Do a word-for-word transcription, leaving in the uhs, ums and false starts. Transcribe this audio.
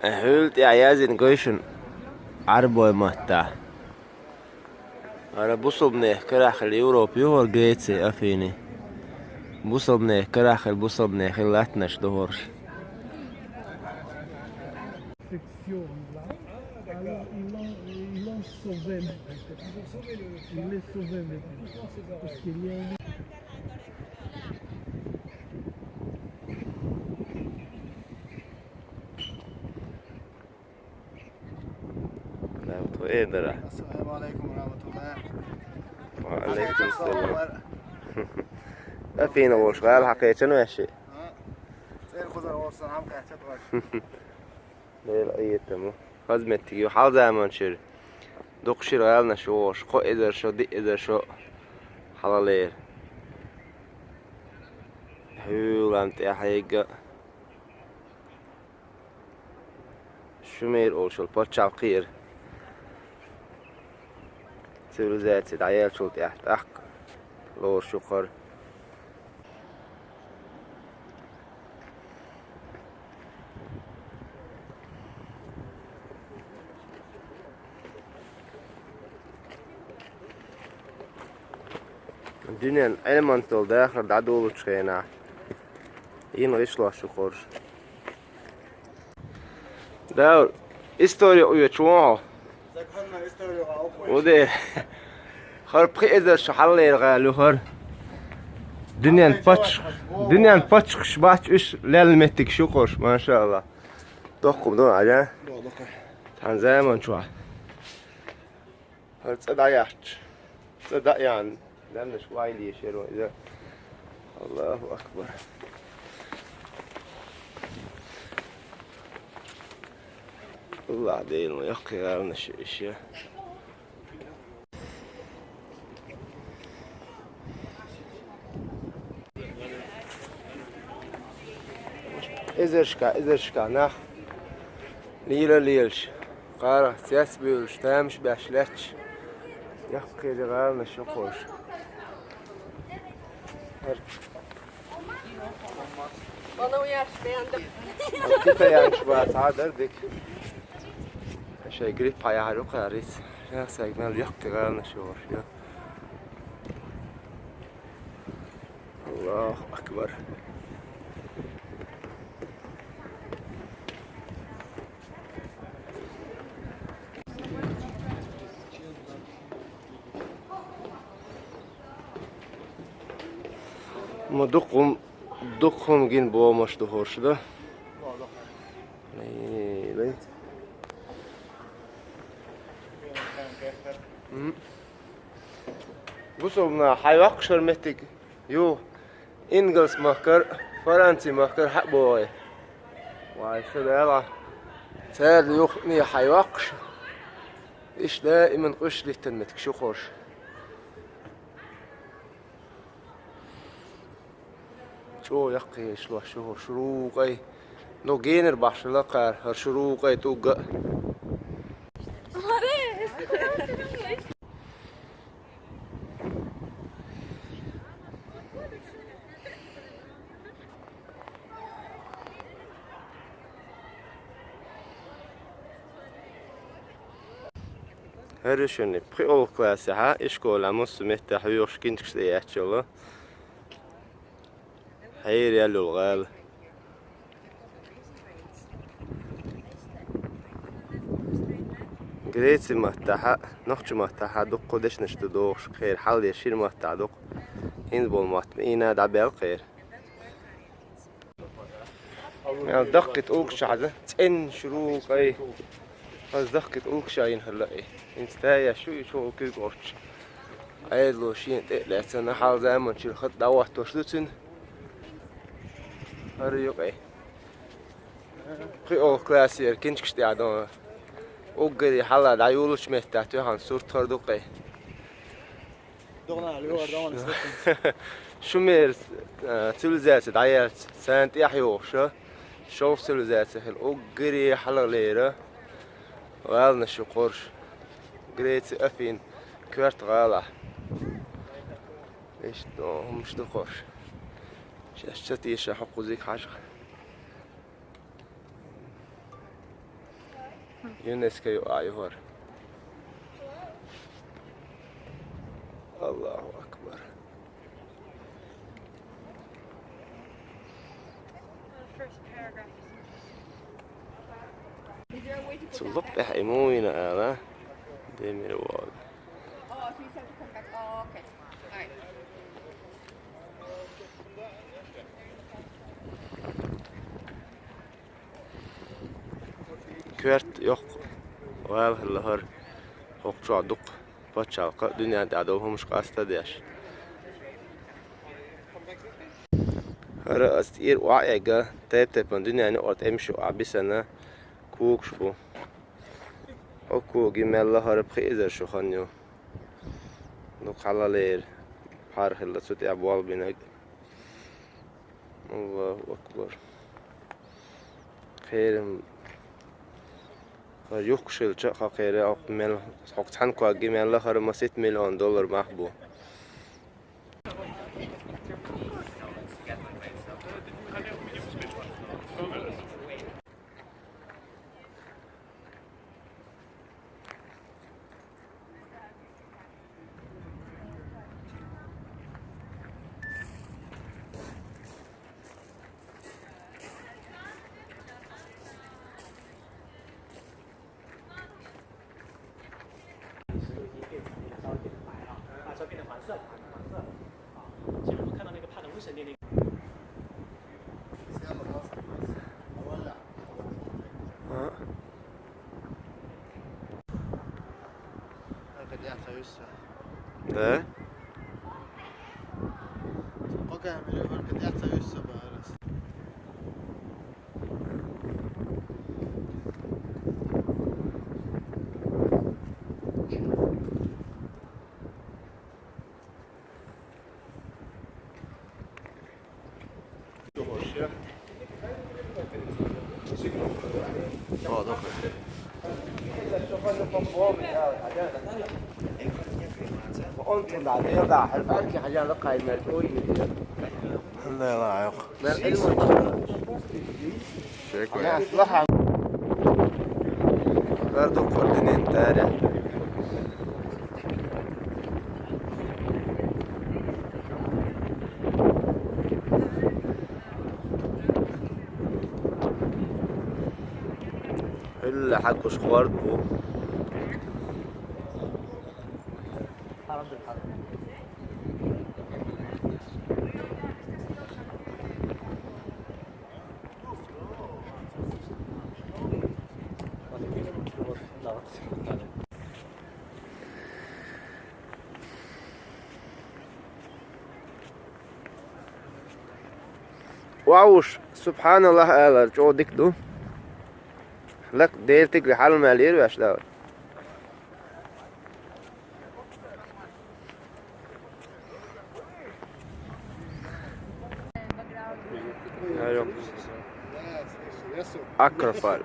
Хьуьлла тӀехь яздина гуш ю Ӏарбойн маттахь. ХӀара бусалбанех карахь хилла Европа ю хӀара Греци, Афини. Бусалбанех карахь хилла, бусалбанех хилла латтанаш ду хӀорш. Section là. Alors, ils l'ont, ils l'ont sauvé. Ils l'ont sauvé maintenant. Parce qu'il y a une Ва алейкум салам. Ва алейкум салам. Афина волуш гӀала хьан кхечан ваьшши? ЦӀера кхузара волуш сан хьан кхечан ваьшши? Дела айеттаму. Хазметтиг ю хьал заманчуьра. Дукха шира гӀаланаш вогӀуш, кхо эзар шо, диъ эзар шо хьалалера. Хьуьлам тӀехь хьегга. Шумер олуш йолу пачхьалкх кхиира. Цивилизаци дӀаеллачул тӀаьхьа тӀаккха лоруш ю хӀара. Дуьненан Ӏилманца долу дахар дӀадолучу хенахь, йина гӀишлош ю хӀорш. Даур, история оьцуш ву хьо? Уде. ХӀара пхи эзар шо хьаллера гӀала ю хӀара. Дуьненан паччахь, дуьненан паччахьаш бац уьш лелла меттигаш ю хӀорш, машаалла. Доккхум ду, Ӏаьда? Цхьана заман чохь. ХӀара цӀа дӀаяхьча, цӀа дӀаяхьна, даьмнаш вай лешаро иза. Аллаху акбар. Аллах Дела, ма яккхий гӀаланаш иша. Эзаршка, эзаршка нах лийла лелаш, кхара цец буьйлуш, тамаш беш лаьтташ, яккхий гӀаланаш ю хӀорш. Вала уьш бен. Китаянаш бац, хьан дара дика. Шайн грипп хьан яхьар ю кхара риц. Ша сайга мел яккхий гӀаланаш ю хӀорш, ю. Аллаху акбар. Ма дукха хӀума, дукха хӀума гина бохамаш ду хӀорш, да? Лай, лай. М. Бусалбана хьайваккхуш хӀара меттиг ю Ингалс-махкара, Франци-махкара хьа а богӀий. Вай, ша Дала, цара юххе хьайваккхуш, иштта даиман къуьш литтан меттигаш ю хӀорш. ЧӀогӀа яккхий гӀишлош ю хӀорш, шурукъай. Ну, генара бахьаш хилла кхара, хӀара шурукъай тӀулг а. ХӀара шуна пхиолгӀа классехь ишколехь массо а меттехь хьоьхуш кинчкаш тӀе яьтташ йолу. Хьераяьлла йолу гӀала. Греци маттахь а, нохчи маттахь а дуккха дешнаш ду дохуш, кхера хьалле шира маттахь дукха. ХӀинца болу мотт миина дӀабаьлла кхера. Мел даккхий тӀулгаш хьажа, цӀена шурукъай. Хаза даккхий тӀулгаш а йина хилла и. ХӀинца таяш ю и чу куьйга оццу. Ӏедало шена тӀе а лаьцна, хьал заманчуьра хатӀ дӀахӀоттош ду цуьнан. ХӀара юкъе. ПхиолгӀа классера кинчкаш тӀехь ду. Уггаре хьалха дӀайолучу меттехь тоьхна сурт хӀара ду-кх и. Шумер, а, цивилизаци дӀаелча, царна тӀаьхьа йогӀуш, шолгӀа цивилизаци хилла уггаре хьалхалера гӀаланаш ю хӀорш. Греци, Афин, коьрта гӀалахь. Иштта хӀумаш ду хӀорш. Шаьш ца теша хьо кхузиг хьажа. ЮНЕСКО юкъа ю хӀара. Аллаху акбар. Цул лакхахь и муха вина ала, Демир вогӀу. Коьрта йоккха гӀала хилла хӀара, хӀокху чохь дукха пачхьалкх а, дуьнен тӀехь долу хӀумаш къастадеш. ХӀара ас тӀера охьа а эгга, тайп-тайпана дуьненна юкъара тӀемаш юкъахь бисина когаш бу. Оцу коги мел лахара пхи эзар шо хан ю. Ну, кхаллалера хӀара хилла цу тӀехь болх бинарг. Аллаху акбар. Кхерам. ХӀара юхкуш хилча а, хьо кхера, хьо мел, хьо цхьана коги мел лахара масийтта миллион доллар мах бу. Да? Хьуьлла хьаькхуш гӀорд бу. Вовш, субхьаналлахӀ алар чӀогӀа дика ду. Лакха Делан тигри хьалха мел лийр ваьш, да. Акрополь.